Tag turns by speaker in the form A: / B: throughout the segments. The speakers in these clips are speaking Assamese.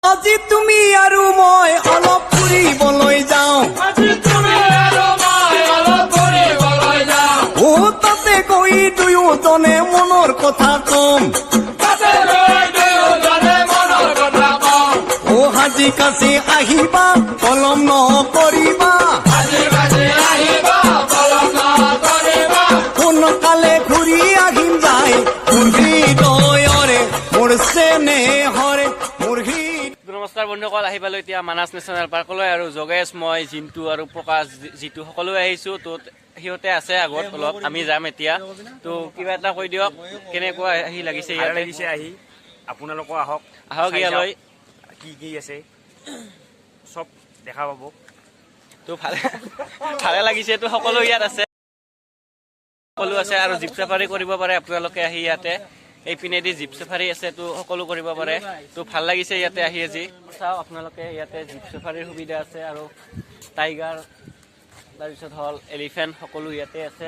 A: আজি তুমি আৰু মই অলপ ফুৰিবলৈ যাওঁ। অ তাতে গৈ দুয়োজনে মনৰ কথা কম। অ সাজি কাচি আহিবা, পলম নকৰিবা। সোনকালে ঘূৰি আহিম যাই। মোৰ হৃদয়ৰে, মোৰ চেনেহৰে, মোৰ হৃদয়।
B: নমস্কাৰ বন্ধুসকল, আহি পালোঁ এতিয়া মানাছ নেশ্যনেল পাৰ্কলৈ। আৰু যোগেশ, মই, জিন্তু আৰু প্ৰকাশ, জিতু সকলোৱে আহিছোঁ। তো সিহঁতে আছে আগত অলপ, আমি যাম এতিয়া। তো কিবা এটা কৈ দিয়ক, কেনেকুৱা আহি লাগিছে
C: ভাল
B: ইয়াতে?
C: লাগিছে আহি। আপোনালোকো আহক।
B: আহক
C: চাই
B: ইয়ালৈ।
C: যাওক, কি কি আছে চব দেখা পাব।
B: তো ভালে ভালে লাগিছে। তো সকলো ইয়াত আছে, সকলো আছে। আৰু জীপ চাফাৰী কৰিব পাৰে আপোনালোকে আহি ইয়াতে। এইপিনেদি জীপ চাফাৰী আছে, তো সকলো কৰিব পাৰে। তো ভাল লাগিছে ইয়াতে আহি আজি। চাওক আপোনালোকে, ইয়াতে জীপ চাফাৰীৰ সুবিধা আছে আৰু টাইগাৰ, তাৰপিছত হ'ল এলিফেণ্ট, সকলো ইয়াতে আছে।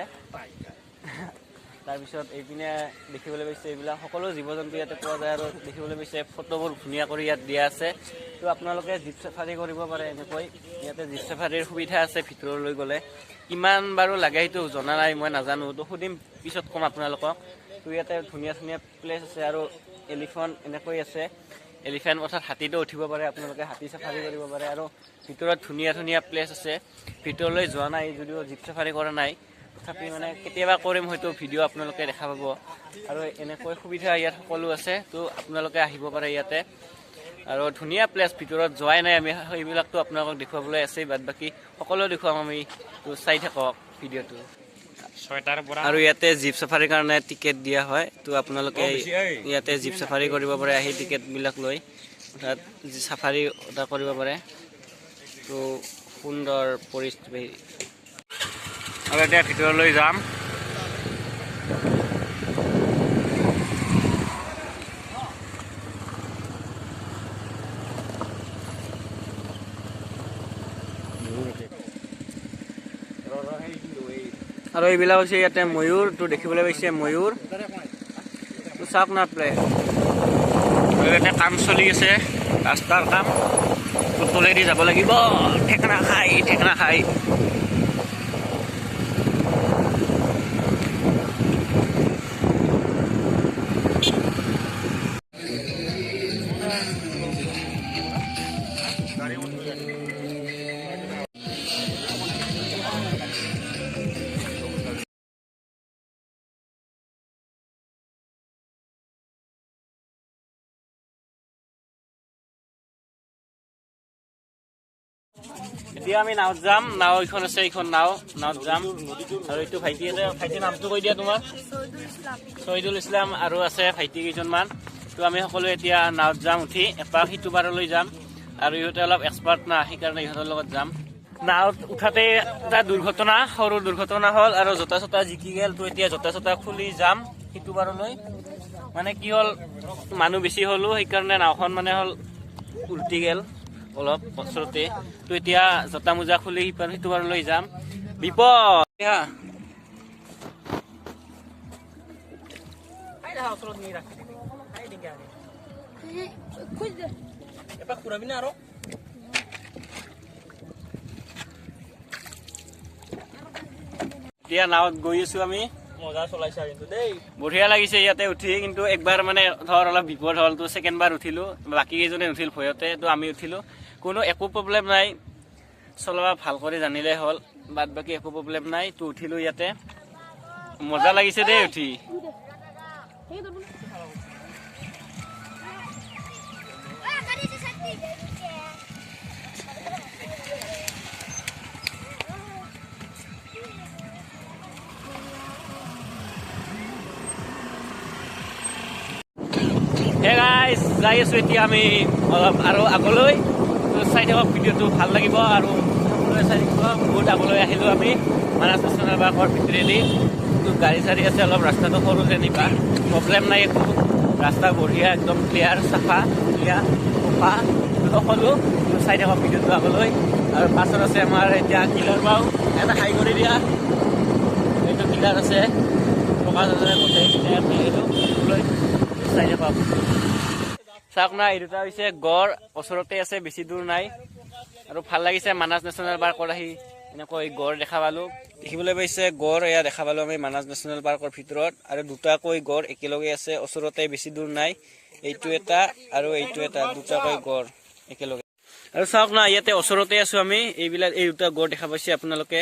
B: তাৰপিছত এইপিনে দেখিবলৈ পাইছে, এইবিলাক সকলো জীৱ জন্তু ইয়াতে পোৱা যায়। আৰু দেখিবলৈ পাইছে, ফটোবোৰ ধুনীয়া কৰি ইয়াত দিয়া আছে। তো আপোনালোকে জীপ চাফাৰী কৰিব পাৰে এনেকৈ। ইয়াতে জীপ চাফাৰীৰ সুবিধা আছে। ভিতৰলৈ গ'লে কিমান বাৰু লাগে সেইটো জনা নাই মই, নাজানো। তো সুধিম, পিছত ক'ম আপোনালোকক। তো ইয়াতে ধুনীয়া ধুনীয়া প্লেচ আছে আৰু এলিফেণ্ট এনেকৈ আছে। এলিফেণ্ট অৰ্থাৎ হাতীটো উঠিব পাৰে আপোনালোকে, হাতী চাফাৰী কৰিব পাৰে। আৰু ভিতৰত ধুনীয়া ধুনীয়া প্লেচ আছে। ভিতৰলৈ যোৱা নাই যদিও, জীপ চাফাৰী কৰা নাই, তথাপি মানে কেতিয়াবা কৰিম হয়তো ভিডিঅ', আপোনালোকে দেখা পাব। আৰু এনেকৈ সুবিধা ইয়াত সকলো আছে। তো আপোনালোকে আহিব পাৰে ইয়াতে আৰু ধুনীয়া প্লেচ। ভিতৰত যোৱাই নাই আমি, সেইবিলাকতো আপোনালোকক দেখুৱাবলৈ আছেই, বাদ বাকী সকলো দেখুৱাম আমি। তো চাই থাকক ভিডিঅ'টো।
C: 6টাৰ পৰা।
B: আৰু ইয়াতে জীপ চাফাৰীৰ কাৰণে টিকেট দিয়া হয়। তো আপোনালোকে ইয়াতে জীপ চাফাৰী কৰিব পাৰে আহি, টিকেটবিলাক লৈ, অৰ্থাৎ চাফাৰী এটা কৰিব পাৰে। তো সুন্দৰ পৰিস্থিতি। আৰু এতিয়া ভিতৰলৈ যাম। আৰু এইবিলাক হৈছে ইয়াতে ময়ূৰটো দেখিবলৈ পাইছে, ময়ূৰ। তো চাওক না প্লে। আৰু ইয়াতে কাম চলি আছে, ৰাস্তাৰ কাম। তো তলেদি যাব লাগিব, ঠেকনা খাই ঠেকনা খাই। এতিয়া আমি নাৱত যাম। নাও এইখন আছে, এইখন নাও, নাৱত যাম। আৰু এইটো ভাইটি আছে। ভাইটিৰ নামটো কৈ দিয়া তোমাৰ। চহিদুল ইছলাম। আৰু আছে ভাইটি কেইজনমান। তো আমি সকলোৱে এতিয়া নাৱত যাম, উঠি এপাক সিটো পাৰলৈ যাম। আৰু ইহঁতে অলপ এক্সপাৰ্ট না, সেইকাৰণে ইহঁতৰ লগত যাম। নাৱত উঠাতে এটা দুৰ্ঘটনা, সৰু দুৰ্ঘটনা হ'ল আৰু জোতা চোতা জিকি গ'ল। তো এতিয়া জোতা চোতা খুলি যাম সিটো পাৰলৈ। মানে কি হ'ল, মানুহ বেছি হ'লো, সেইকাৰণে নাওখন মানে হ'ল উল্টি গ'ল অলপ ওচৰতে। তো এতিয়া জোতা মোজা খুলি সিপাৰ সিটো পাৰলৈ যাম। বিপদ। এতিয়া নাৱত গৈ আছো আমি।
D: মজা চলাইছা কিন্তু দেই।
B: বঢ়িয়া লাগিছে ইয়াতে উঠি। কিন্তু একবাৰ মানে ধৰ অলপ বিপদ হ'ল, তো ছেকেণ্ড বাৰ উঠিলো। বাকী কেইজনে উঠিল ভয়তে, তো আমি উঠিলো। কোনো একো প্ৰব্লেম নাই, চলোৱা ভাল কৰি জানিলে হ'ল, বাদ বাকী একো প্ৰব্লেম নাই। তো উঠিলো ইয়াতে, মজা লাগিছে দেই উঠি। হে গাইজ, যাই আছো এতিয়া আমি অলপ আৰু আগলৈ। তো চাই থাকক ভিডিঅ'টো, ভাল লাগিব আৰু সকলোৱে চাই থাকিব। বহুত আগলৈ আহিলোঁ আমি মানাছ নেশ্যনেল পাৰ্কৰ ভিতৰেদি। তো গাড়ী চাড়ী আছে, অলপ ৰাস্তাটো সৰু যেনিবা, প্ৰব্লেম নাই একো। ৰাস্তা বঢ়িয়া, একদম ক্লিয়াৰ, চাফা, ধুনীয়া, চফা সকলো। তো চাই থাকক ভিডিঅ'টো আগলৈ। আৰু পাছত আছে আমাৰ এতিয়া কিলাৰ বাও, এটা হাই কৰি দিয়া। এইটো কিলাৰ আছে, প্ৰকাশ আছে গোটেই। এতিয়া আমি আহিলোঁ লৈ, চাই থাকক। চাওক না, এই দুটা হৈছে গড়, ওচৰতে আছে, বেছি দূৰ নাই। আৰু ভাল লাগিছে মানাস নেশ্যনেল পাৰ্কত আহি এনেকৈ গড় দেখা পালো। দেখিবলৈ পাইছে গড় এয়া দেখা পালো আমি মানাস নেশ্যনেল পাৰ্কৰ ভিতৰত। আৰু দুটাকৈ গড় একেলগে আছে, ওচৰতে, বেছি দূৰ নাই। এইটো এটা আৰু এইটো এটা, দুটাকৈ গড় একেলগে। আৰু চাওক না, ইয়াতে ওচৰতে আছো আমি। এইবিলাক এই দুটা গড় দেখা পাইছে আপোনালোকে,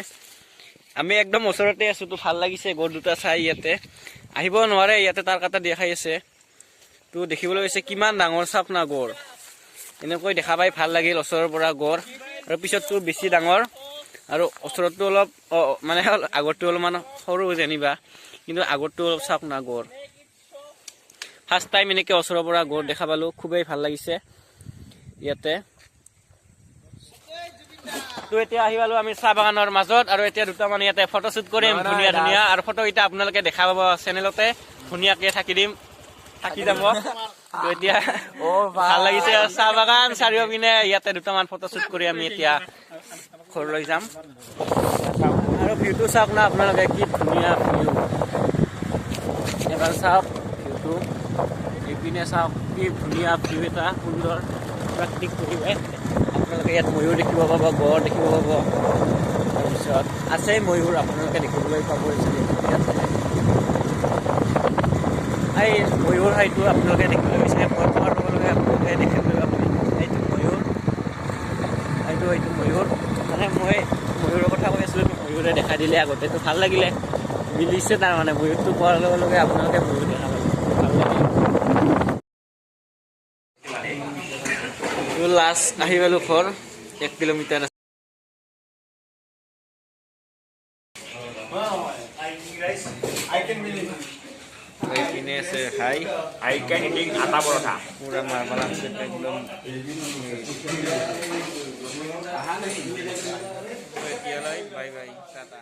B: আমি একদম ওচৰতে আছো। তো ভাল লাগিছে গড় দুটা চাই। ইয়াতে আহিব নোৱাৰে, ইয়াতে তাৰ কাটা দেখাই আছে। তো দেখিবলৈ পাইছে কিমান ডাঙৰ, চাওক না গড়। এনেকৈ দেখা পাই ভাল লাগিল ওচৰৰ পৰা গড়। আৰু পিছতটো বেছি ডাঙৰ, আৰু ওচৰতটো অলপ মানে আগৰটো অলপমান সৰু যেনিবা, কিন্তু আগৰটো অলপ চাওক না গড়। ফাৰ্ষ্ট টাইম এনেকৈ ওচৰৰ পৰা গড় দেখা পালো, খুবেই ভাল লাগিছে ইয়াতে। তো এতিয়া আহি পালো আমি চাহ বাগানৰ মাজত, আৰু এতিয়া দুটামান ইয়াতে ফটোশ্বুট কৰিম ধুনীয়া ধুনীয়া। আৰু ফটো কেইটা আপোনালোকে দেখা পাব চেনেলতে, ধুনীয়াকে থাকি দিম, থাকি যাব। তো এতিয়া ভাল লাগিছে চাহ বাগান চাৰিওপিনে। ইয়াতে দুটামান ফটোশ্বুট কৰি আমি এতিয়া ঘৰলৈ যাম। আৰু ভিউটো চাওক না আপোনালোকে, কি ধুনীয়া ভিউ। এবাৰ চাওক ভিউটো, এইপিনে চাওক কি ধুনীয়া ভিউ এটা, সুন্দৰ প্ৰাকৃতিক পৰিৱেশ। আপোনালোকে ইয়াত ময়ূৰ দেখিব পাব, গড় দেখিব পাব, তাৰপিছত আছে ময়ূৰ আপোনালোকে দেখিবলৈ পাব ইয়াত। এই ময়ূৰ সেইটো আপোনালোকে দেখিবলৈ পাইছে, মই কোৱাৰ লগে লগে আপোনালোকে দেখিবলৈ পাব। এইটো ময়ূৰ, এইটো ময়ূৰ। মানে মই ময়ূৰৰ কথা কৈ আছিলোঁ, ময়ূৰে দেখা দিলে আগতেতো ভাল লাগিলে, মিলিছে তাৰমানে। ময়ূৰটো কোৱাৰ লগে লগে আপোনালোকে ময়ূৰ দেখা পাব, ভাল লাগিল। লাষ্ট আহি পালো ঘৰ, 1 কিলোমিটাৰ আছে। এইপিনে আছে ভাই।
C: I can eating আটা পৰঠা।
B: পুৰা মাৰ্বল আছে একদম। এতিয়ালৈ বাই বাই, টাটা।